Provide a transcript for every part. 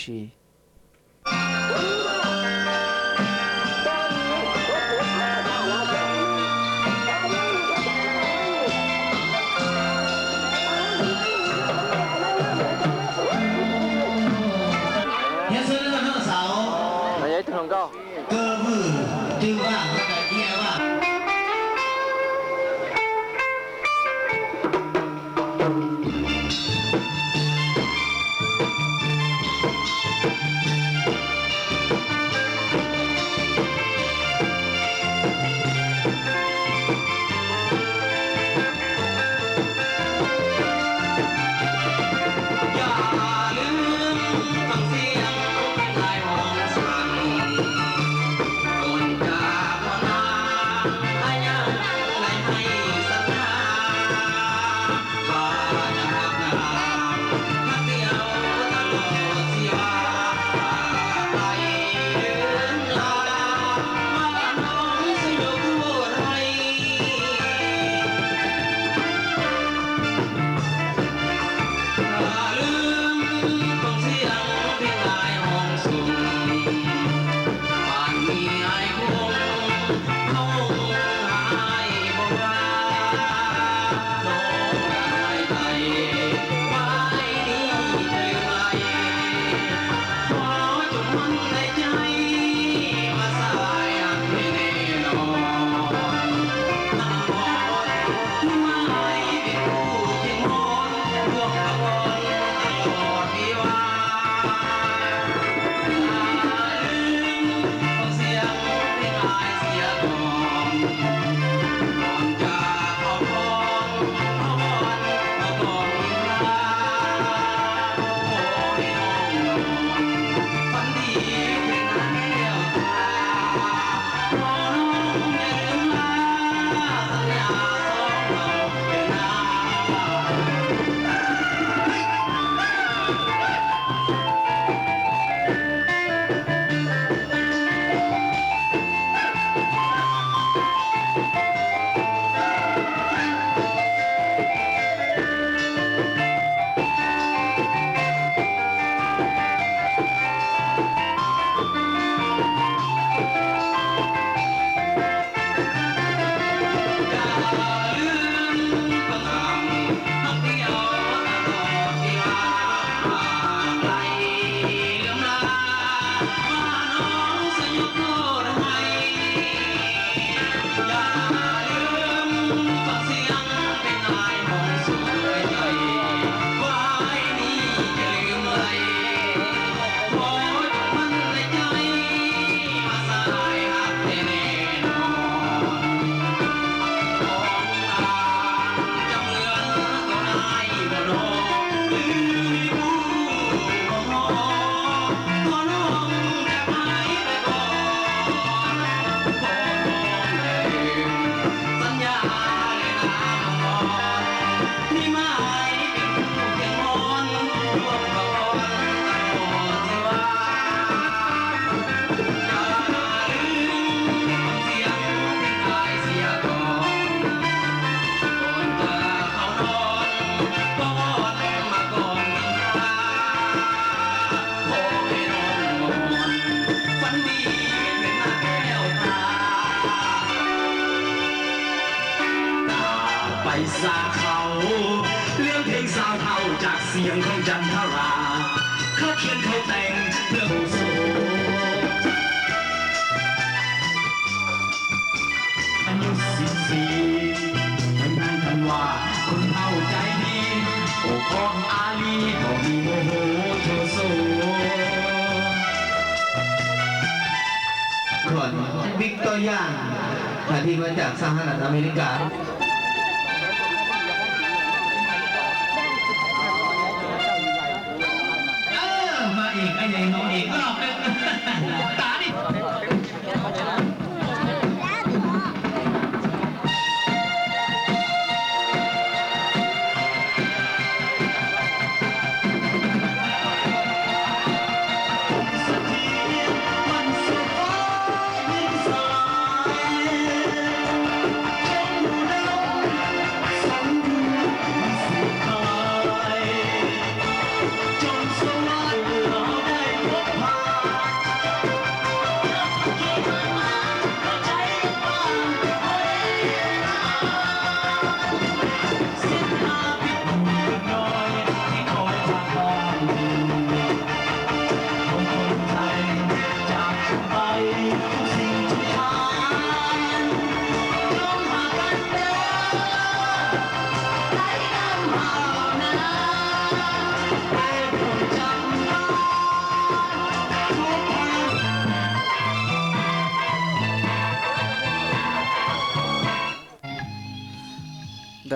Tsis Nyob zoo ib tug hluas nkauj, koj vwm twg vaj, koj cia vaj. Pais xa khau, lwm pheej xa thau caj xiang khoom cam thau la, khau khian khau tees plawg hauv xua. Nyuj xis xis, nag nag vas, khoom thau cai di, ua pom a li pom di ua hauv thau xua. Còn Victor Yang, thả thính mà chàng sang Hà Nội, America.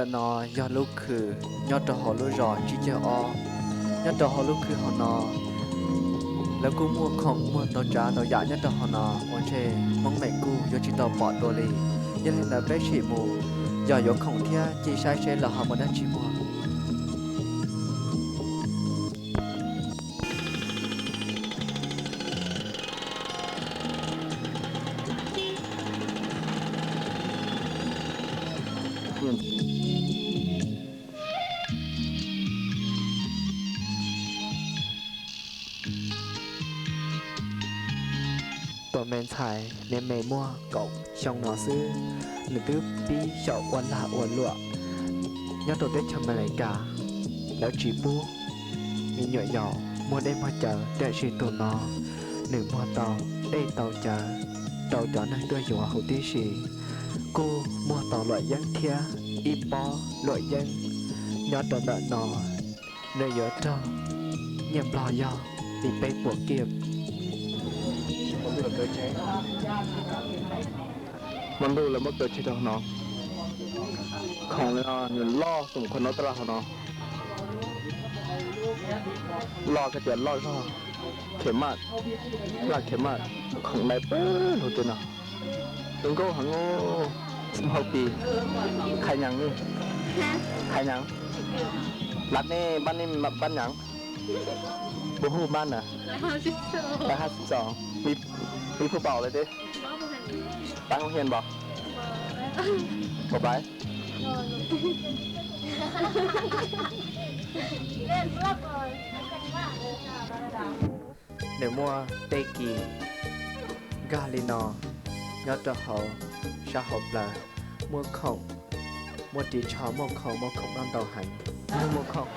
Ntawm no yog lub khw nyob rau hauv lub zos Tsib Caug Ob. Nyob rau hauv lub khw hauv no, lawv kuj muaj khoom muaj ntau tsav ntau yam nyob rau hauv no, ua ntshe Hmoob Mem kuj yuav tsis tau pom dua li. Yog li ntawd peb sim mus yog yuav khoom thiab cia saib seb lawv ho muaj dab tsi muag. Tus me ntxhais niag me muaj kaum xyoo no xwb, nws twb pib xyaum ua lag ua luam nyob rau teb chaws Amelikas. Lawv tsis pub me nyuam yaus muag dej muag cawv, tiam sis tus no nws muag tau dej tau cawv rau cov neeg tuaj yuav huv tib si, kuj muag tau luam yeeb thiab ib pob luam yeeb nyob rau ntawm no. Nws yuav raug nyiaj Nplog yog li peb puas kij. Hmo ntuj lawv muab kaw tseg rau hauv no. Khoom li no nws loj xum qhov no taj laj hauv no. Loj koj tias loj zog, khem maj, laj khem maj, khoom dai pawg lug tej no. Zoo nkauj heev. Hau tis, khai nyees ni, khai nyees, lab nej npab nej npab nyees. Pub hu npab na, pab hab xib txos, mi phu paum lawm teb, pab hoob hias npaum, pab pais. Nws muaj tej kis nkag li no nyob rau hauv sab hauv plawv, muaj khoom, muaj ris tsho, muaj khoom, muaj khoom noj ntau heev, muaj khoom.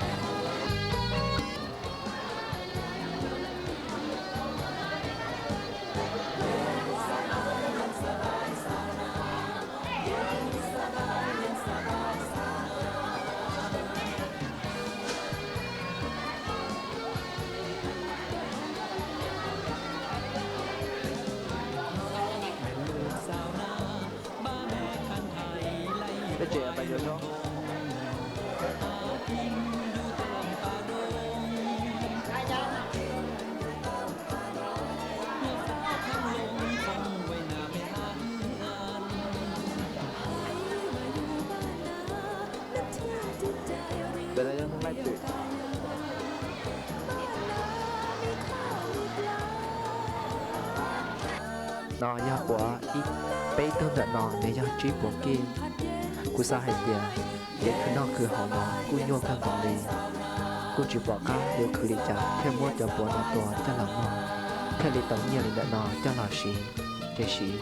Peb tsev pas yuav zoo. Ntawm no yog hnub laij twm. No yog puav ib, peb tug ntawm no nws yog tsib puas kij. Kuv xav hais tias kev khwv noj khwv haus no kuj nyuaj kawg nkaus li. Kuj tsis pom qab yuav khwv li cas thiaj muab cov puav no tua coj los muag, thiaj li tau nyiaj li ntawm no coj los siv. Ces siv.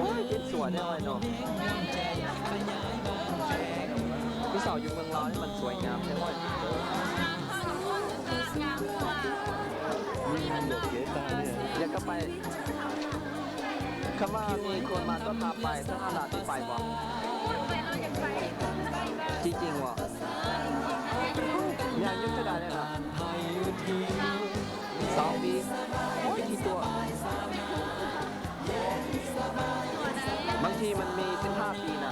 Ua, ib txuas thiab no. Ib xaus yus mus los mas txuas nyam thiab. Yog koj pais, koj mas me khuas mas koj tau pais, koj tau lam twb pais pom. Tsis ceem uas, yog nyuj twg dais li na. Xov pib, ua tsis tuaj. Bas thi mas me xib haj pis na.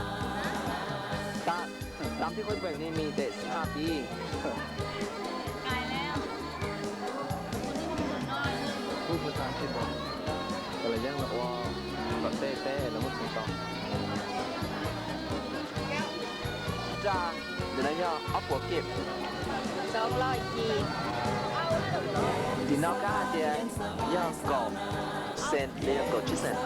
Tam, tam thib qhuaib peem ni me tes xib haj pis. Ub, puas tas tsis pom. Kom lawv yeej los ua kom tej teb lawv muab txhoov tau. Raj, ntawm no yog ob puas kij. Tim no kab hais tias yog kaum xees los yog kaum tsib xees.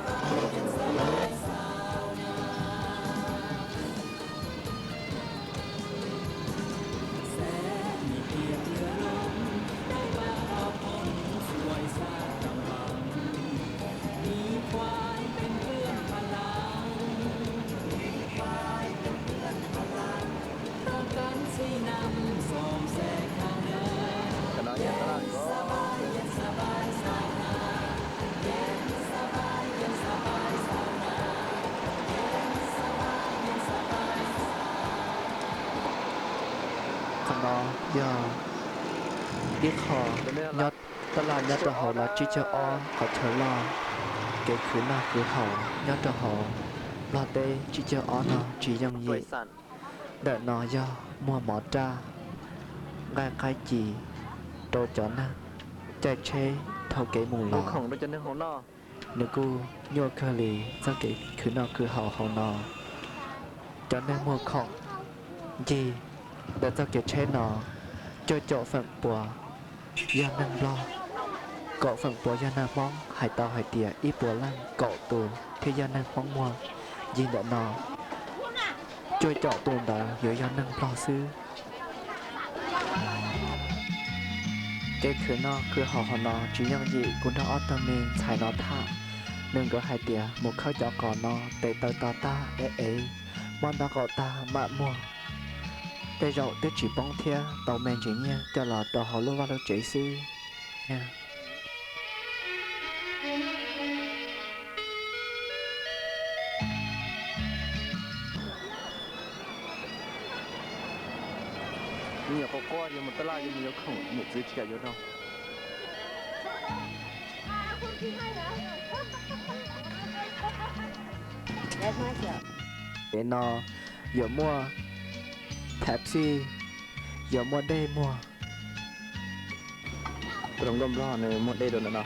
Qhov no yog Ib qho, nyob tab laj nyob rau hauv los tsib caug ob qhov chaw loj, kev khwv noj khwv haus nyob rau hauv Nplog teb tsib caug ob no tsis yooj yim. Ntawm no yog muag mov raj, nqaij qaib ci rau cov neeg caij tsheb taug kev mus los. Nws kuj nyuaj kawg li txoj kev khwv noj khwv haus hauv no. Cov neeg muag khoom ncig ntawm txoj kev tsheb no, cuaj caum feem pua yog neeg Nplog, kaum feem pua yog neeg Hmoob. Hais tau hais tias ib puas leej kaum tus thiaj yog neeg Hmoob muag ncig ntawm no. Cuaj caum tus ntawd yuav yog neeg Nplog xwb. Kev khwv noj khwv haus hauv no tsis yooj yim, kuv nrog ob tug me ntxhais no tham, nws nkawd hais tias mus khawb cov qos no tes taw to tag ev ev, muab ntaub qaum tag mam muag. Tej zaum twb tsis poob thiab, tau me ntsis nyiaj coj los rau hauv lub vaj lub tsev xwb. Me nyuam quaj quaj yuav mus tab laj, yuav mus yuav khoom, niam txiv tsis kam yuav rau. Pem no yuav muaj Pepsi, yuav muaj dej muag. Tus hluas nkauj Nplog nws muag dej rau ntawm no.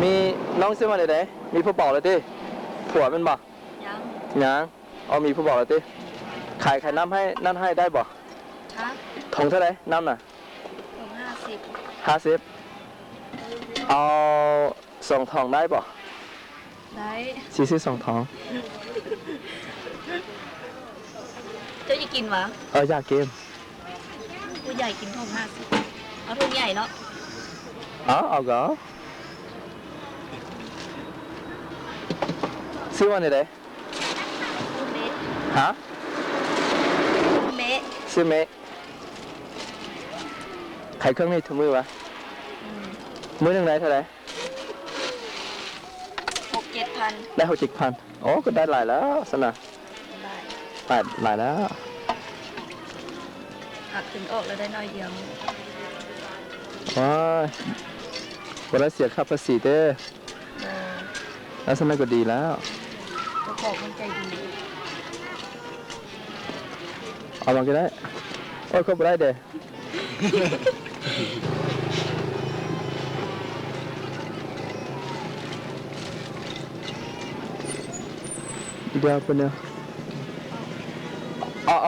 Mi, nov xwb mas li de, mi phuv paum lawm tib, phuam me npa, nyaav, o mi phuv paum lawm tib. Khais khais nab haib, nab haib daib pom, thoov thawj daib nab na, hab xib, au, xoom thoom daib pom, xib xib xoom thoom. Yaj kim, xib mas ni de, ha, xib me. Khais khab ni thov mw as, mw neeg daib thawj daib, daib hauv ces phan, o koj daib lais lawm xwb na, lais lawm. Ua, ua lawv xiam khab phas xis teb, lawv xab na kuj dis lawm. Ua mas koj daib, ua koj puas daib de.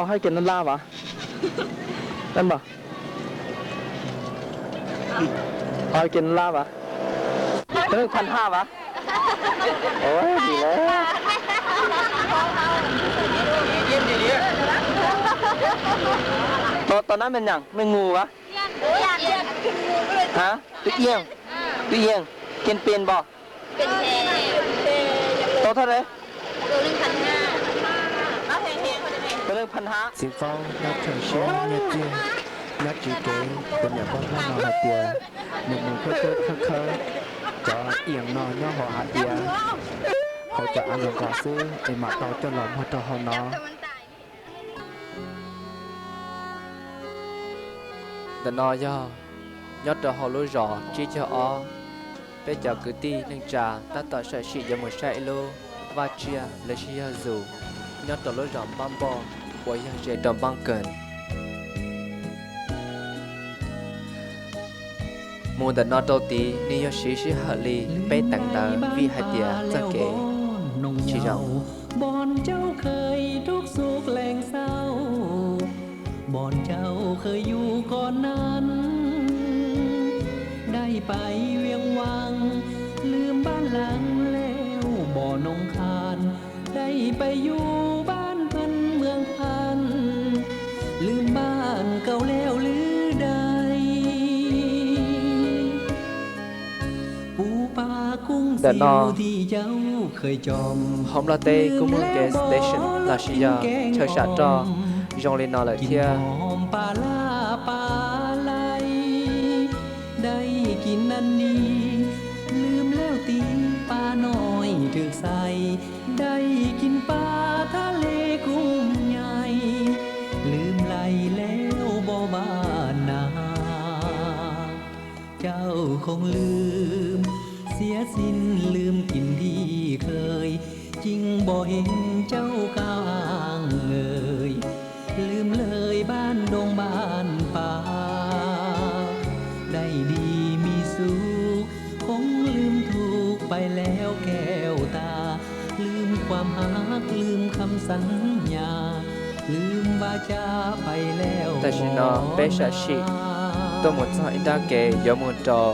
Haib ke na laj vas, npam, haib ke na laj vas, tus neeg phan haj vas. Ua li lawm. Tus nab me nyaam me ngus vas. Ha, twb yeej, twb yeej, ke pes npam. Tau thaj le, tus neeg phan haj. Txiv Faub nyob Rheem Siab nyiaj txiag, nyob tsiv kev, tus niam pog Hmoob no hais tias nws mus khawb khawb khawb khawb cov ias no nyob hauv hav iav, hauv cov av nkaus nkaus xwb es mam tau coj los muag rau hauv no. Ntawm no yog nyob rau hauv lub zos tsib caug ob, peb cov kwv tij neej tsa tab tom sam sim yuav mus saib ib lub vaj tsiaj los sis yog zoo nyob rau lub zos Npab Npauj uas yog ze rau Npab Kees. Mus ntawm no rau tid nws yog siv sij hawm li peb teev ntawd vim hais tias txoj kev tsis zoo. Bọn châu khơi rúc sục leng sâu, bọn châu khơi du con năn. Đảy pay viêng vang, lưm ban lăng leo, bỏ nông khan, đảy pay du ban phân mường khan, lưm ban cầu leo lưới đài. Ntawm no, hauv Nplog teb kuj muaj gas station los sis yog chaw sam roj zoo li no lawm thiab. Tib pab noib rwg xais, dai kis pab thaj le kuj nyais, lwm laim lev npog npab na. Cauj khoom lwm xiab xim lwm kis nti khawj, cim npom heev cauj kaaj aav, lwm lawm npab doog npab pas, dai dig mis xub, khoov lwm thum pais lawm kev tas, lwm kuam hab lwm kham xav nyas, lwm vaj cab pais lawm. Tam sim no peb sam sim tuaj mus txog ib nrab kev yuav mus rau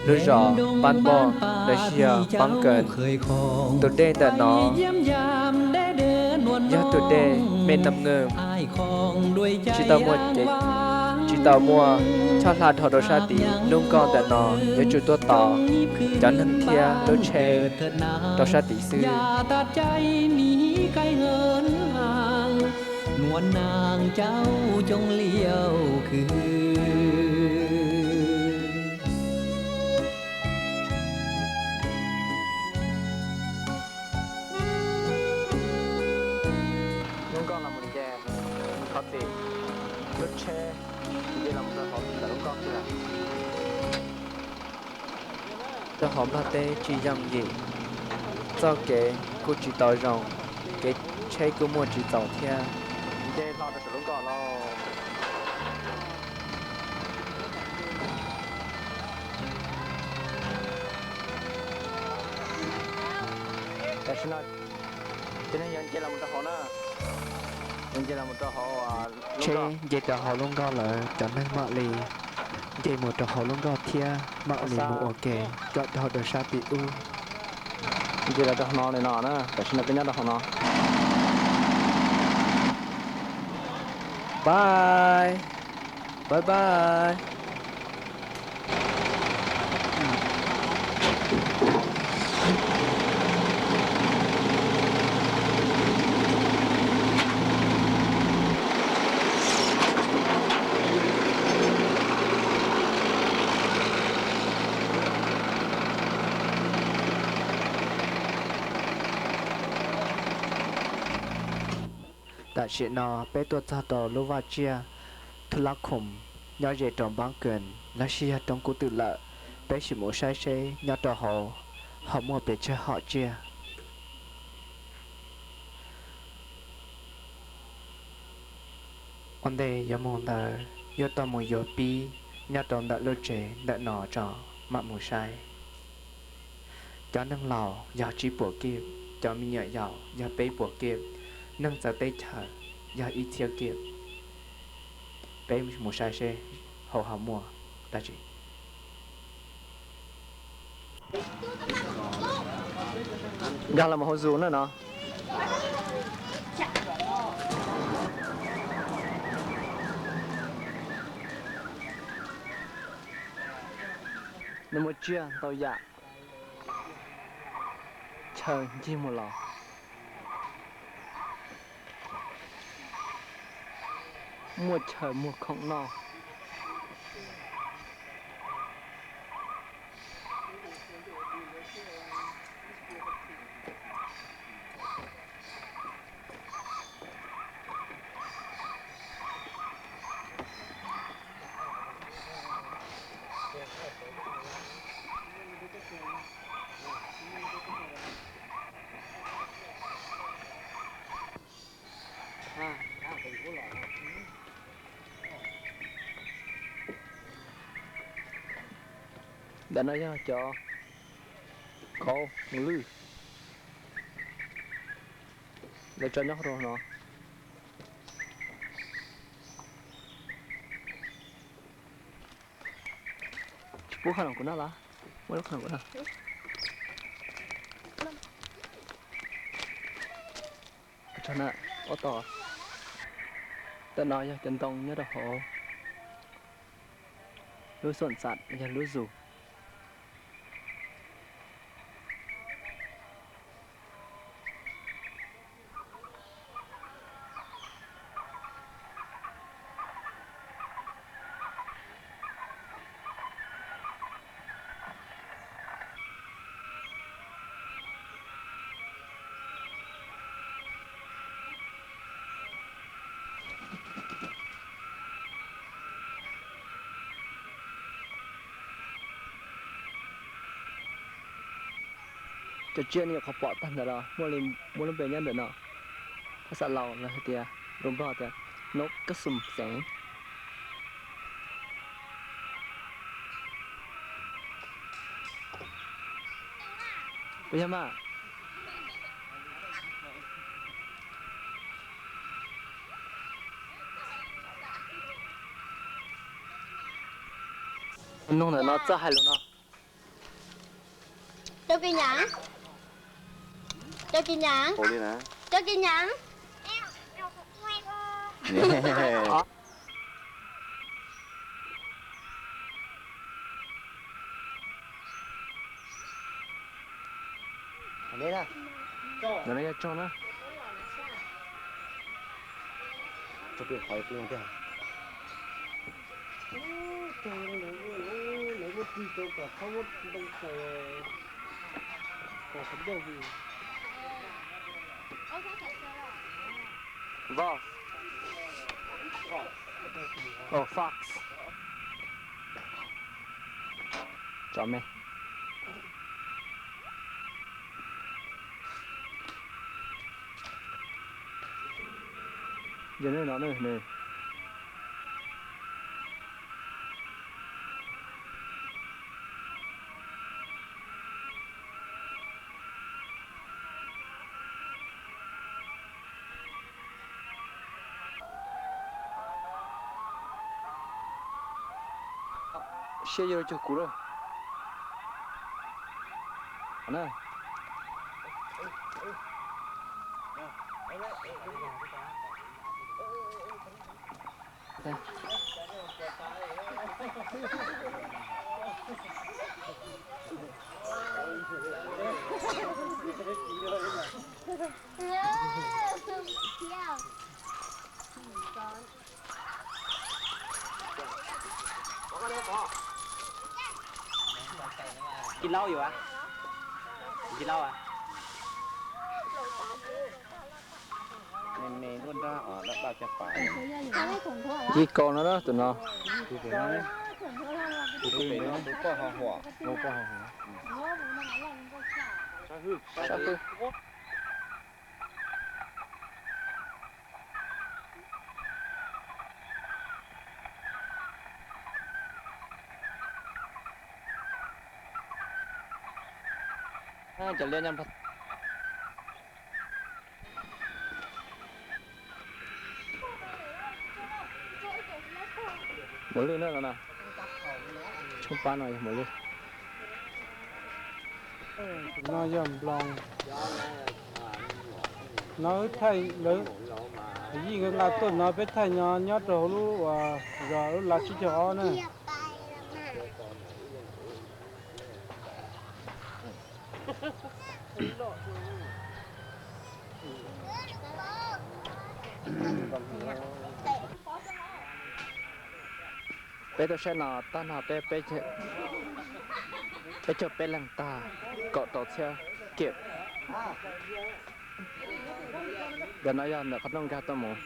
lub zos Pab Npoj los sis yog Pab Kawm. Tus dej ntawm no yog tus dej me nam ngwj, tsis tau muaj, tsis tau muaj choj hla dhau rau sab tid. Lub nkoj ntawm no yuav tsum tuaj tos cov neeg thiab lub tsheb rau sab tid xwb. Lub nkoj los mus nce thov txim, lub tsheb nce los mus rau hauv ntawm lub nkoj xwb lawm. Rau hauv Nplog teb tsis yooj yim, txoj kev kuj tsis tau zoo, kev tsheb kuj muaj tsis txaus thiab. Nce hlo rau saum lub nkoj lauj. Tam sim no ces neeg yuav nce los rau hauv na, nce los rau hauv, tsheb nce rau hauv lub nkoj lawm, cov neeg mam li nce mus rau hauv lub nkoj thiab mam li mus ua ke kom dhau rau sab tim ub. Nce los rau hauv no li no na, tam sim no peb nyob rau hauv no. Bye. Bye bye. Tam sim no peb tuaj txog rau lub vaj tsiaj Thub Lab Khoom nyob ze rau Npab Kws los sis yog roob Kub Twm lawm. Peb sim mus saib seb nyob rau hauv ho muaj pes tsawg hom tsiaj. Ua ntej yuav mus ntawd yuav tau mus yuav pib nyob rau ntawm lub tsev ntawm no tso, mam mus saib. Cov neeg laus yog tsib puas kib, cov me nyuam yaus yog peb puas kib, neeg txawv teb chaws yog ib txhiab kib. Peb mus saib seb hauv ho muaj dab tsi. Nkag los mus hauv zoo na no. Nws muaj tsiaj ntau yam, chaw ncig mus los, muaj chaw muag khoom noj. Ntawm no yog cov kauv mus lwj, lawv tso nyob hauv rau no. Tsis pub qhov no kuv noj los? Muaj lub qhov no kuv noj. Ua tsaug na, ua tau. Ntawm no yog cov ntoo nyob rau hauv lub xuam xav yog lub zus. Cov tsiaj nej nyuam qhuav pom tag ntawd los muaj li, muaj lub npe nyob ntawm no. Phab xav laus lawv hais tias, lus Nplog tias nab kas xum xeev. Puas yog mas? Nug ntawm no txawj hais lus no. Châu Kỳ Nhãn. Châu Kỳ Nhãn. Châu Kỳ Nhãn. Ntawm no yog tsaug na. Vov. Oh, fox. Tsov me. Yog nej no nws. Siab yuav luag cuag kuv lawm na. Ci laub yuav, ci laub. Ci ko no tus no. Cov liab nyob. Muas lwj na no na. Tshoob pab no yog muas lwj. No yog nploos. No wb thaij lawv, yij nkawd nqa tuaj no peb thaij no nyob rau hauv lub uas zos lub lav tsib caug ob na. Peb tuaj saib no tag no peb, peb caug peb leeg tag kaum rau txhiab kiv. Ntawm no yog ntawm qhov rooj nkag tuaj mus.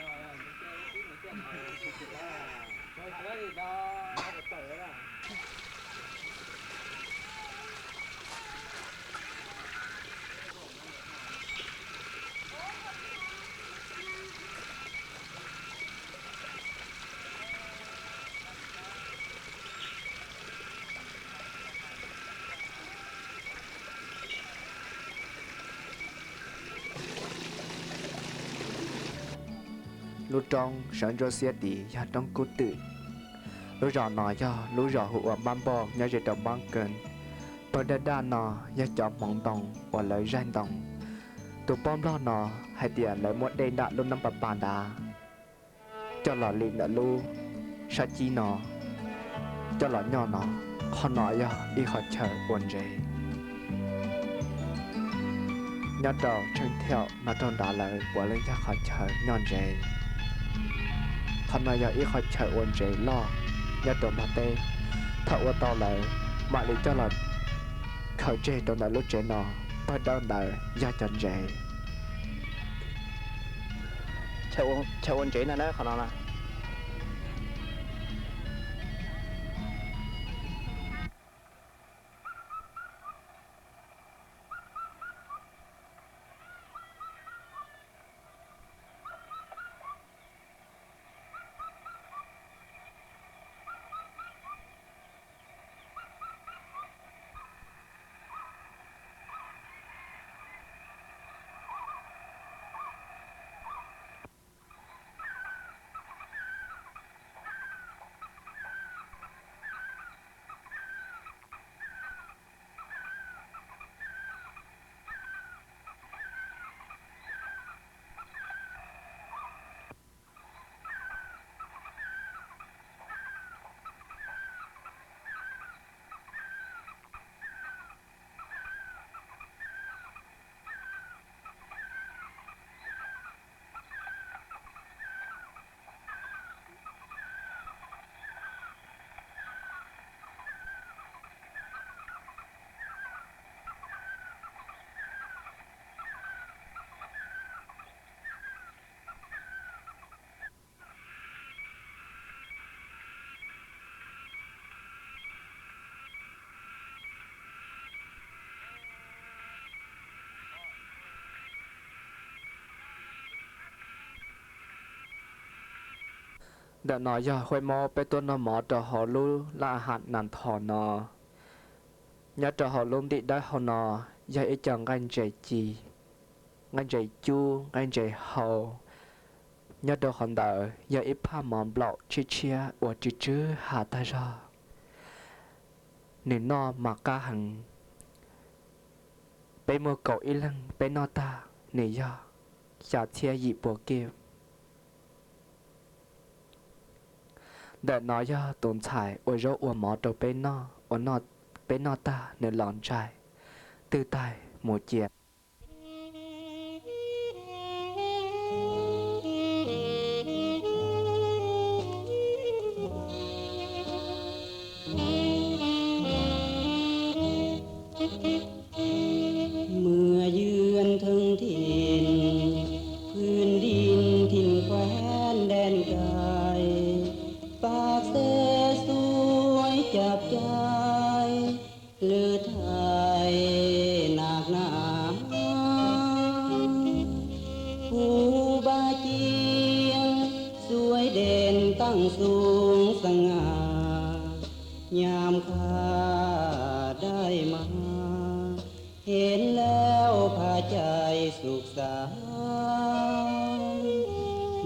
Lub roob sawv ntsuab xiab tid yog roob Kub Twm. Lub zos no yog lub zos hu ua Npab Npauj nyob ze rau Npab Kees. Pawg daj daj no yog cov hmoov ntoo uas lawv zaig ntoo. Tus poj nplog no hais tias lawv muab dej nram lub Nab Pas Pas nrad coj los lim ntawm lub sab cib no coj los nyob no. Qhov no yog ib qhov chaw ua ntsev. Nyob rau Tsheej Thiaum no rau nrad lawv puav leej yog qhov chaw nyob ntsev. Qhov no yog ib qhov chaw ua ntsev loj nyob rau Nplog teb. Thaum ua tau lawm mam li coj los khaws tseg rau ntawm lub tsev no. Pawg dawb ntawd yog cov ntsev. Chaw ua ntsev na, qhov no na. Ntawm no yog huaj mob peb tuaj noj mov rau hauv lub laj ham nas thos no. Nyob rau hauv lub ntim dawb hauv no yog ib co nqaij ntses ci, nqaij ntses cub, nqaij ntses hau. Nyob rau qhov ntawd yog ib phaj mov nplaum tshiab tshiab uas tsw tsw ha tag zog. Nws noj mas qab heev. Peb muaj kaum ib leeg, peb noj tag nws yog xya txhiab yim puas kij. Ntawm no yog tus ntxhais ua zaub ua mov rau peb noj, ua peb noj tag nws los ntshai, twb taig mus cia. Mus ywj theej thim, phwj dij thim khuev dej kai, pab xeb xuav caj cai, lwj thaij naj na. Kuv npaj ciaj xuav dej taaj xoo xaa, nyam khaj dai mas, heev lawm phaj cai xum xav,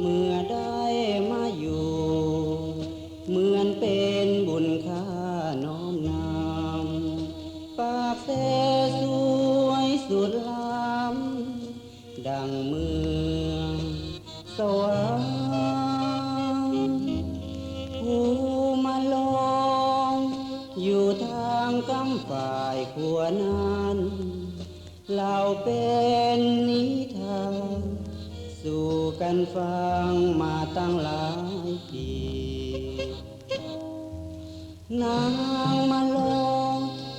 mus dai mas yus, mus peb npun khaj nom nam, pab xeb xuav xum lam, daam mws xauv, kuv mas loo yus thaaj kaam faim khuam nan, laus peb ib thaj, xum kan faam mas taaj lais tim. Naag mas loo,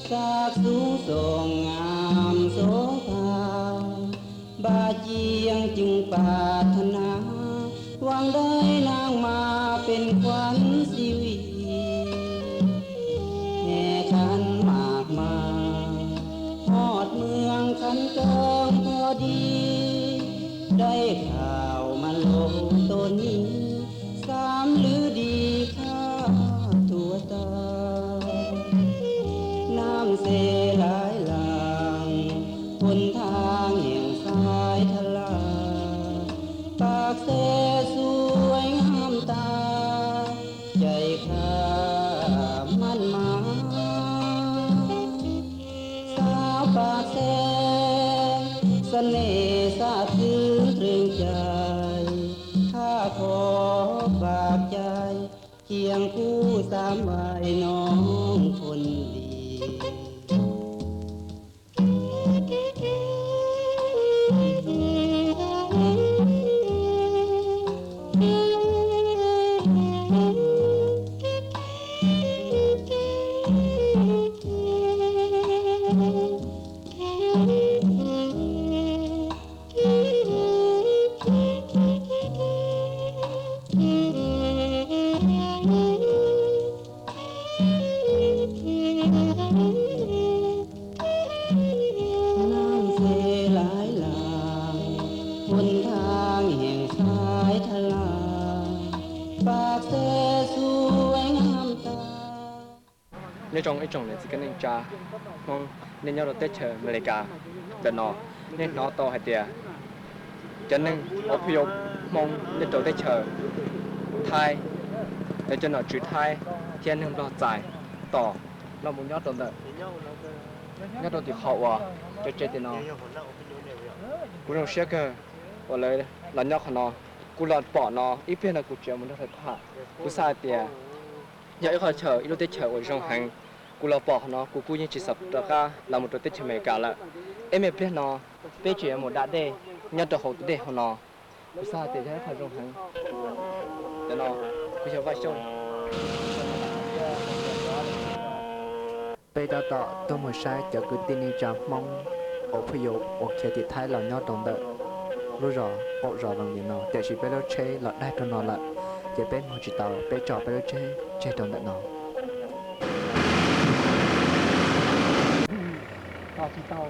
xav xub xoom ngam xov phaj, npaj ciaj ceev pab thaj na, vaam dai naag mas peb khuam xib vim, hem kham maj mas, hod mws kham keej pog dib, dai khaum mas loo tuab nim, xaam lwj dib khaj tuab tag. Naam xeb lais laam, hon thaaj heev xais thaj laj, pab xeb xuav ngam tag, cai khaj maj mas, xav pab xeb, xav nej xav txwv nreeg cai, khaj kho pab cai, ciaj kuv xav npaj noog hon dib. Naam xeb lais laam, hon thaaj heev xais thaj laj, pab xeb xuav ngam tag. Nyob zoo ib tsoom niam txiv kwv neej tsa Hmoob, nej nyob rau teb chaws Amelikas ntawm no, nej hnov tau hais tias cov neeg uas phooj ywg Hmoob nyob rau teb chaws Thaib, cov nom tswv Thaib thiab neeg Nplog txais tos los mus nyob rau ntawm, nyob rau tim qhov uas cov tsev tim no. Kuv zoo siab kawg uas lawv los nyob qhov no. Kuv los pom no ib pliag no kuv tseem mus nrog lawv tham. Kuv xav hais tias yog ib qhov chaw, ib lub teb chaws uas zoo heev. Kuv los pom qhov no kuv kuj yeej tsis xav rov qab los mus rau teb chaws Amelikas lawm. Ib me pliag no peb tseem yuav mus da dej nyob rau hauv tus dej hauv no. Kuv xav hais tias yog ib qho zoo heev. Cov no kuv yog Vaj Xyooj. Peb tab tom tuaj mus saib cov kwv tij neej tsa Hmoob uas phooj ywg uas khiav tim Thaib los nyob rau ntawm lub zos qaum zos Vaj Viam no, tiam sis peb lub tsheb los daig rau no lawm, ces peb mus tsis tau, peb tso peb lub tsheb tseg rau ntawm no. Tos tsis tau.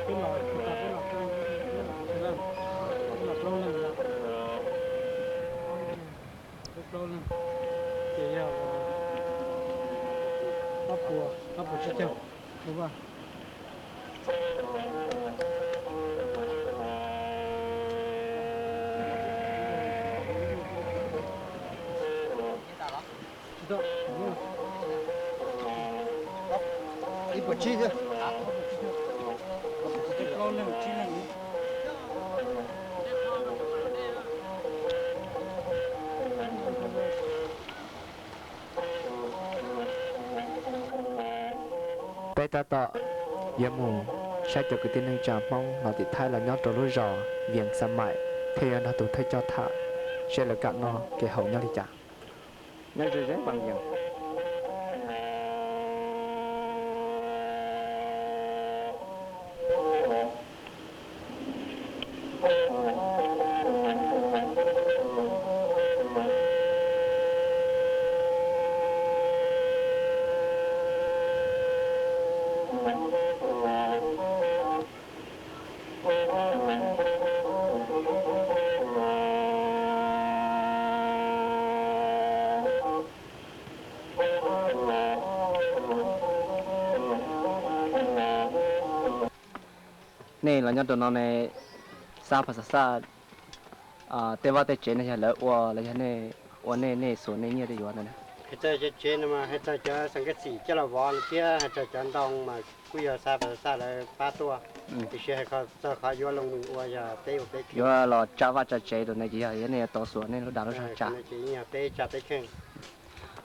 Peb los Plaub leeg, ces yog ob puas, ob puas tsib caug. Ib puas tsib thiab. Peb tab tom yuav mus saib cov kwv tij neej tsa Hmoob los tim Thaib los nyob rau lub zos Vias Xa Maim thiab yuav nrog tus thawj coj tham seb lawv kam noj kev haus nyob li cas. Nyob zoo zoo mas yees. Nej los nyob rau no ne, xab phas xaj xaj, tej vaj tej tsev no yog lawv ua los yog nej ua, nej nej xuas nej nyiaj tej yuav ntawd na? Hais txog cov tsev no mas hais txog cov xeem kab xim coj los vov no thiab hais txog cov ntoo mas kuj yog xab phas xaj xaj lawv pab tuaj, tiam sis hais txog qhov yuav loo mus ua yog peb ua peb kheej. Yuav los tsa vaj tsa tsev rau ntawd ces yog nej yuav tau xuas nej lub dag lub zog tsa. Ces yog peb tsa peb kheej.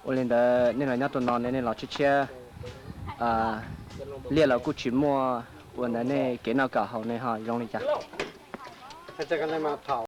Ua li ntawd nej los nyob rau no ne, nej los tshiab tshiab liaj los kuj tsis muaj, ua ntawd nej kev noj kev haus ne ho zoo li cas? Hais txog ko ntawd mas thaum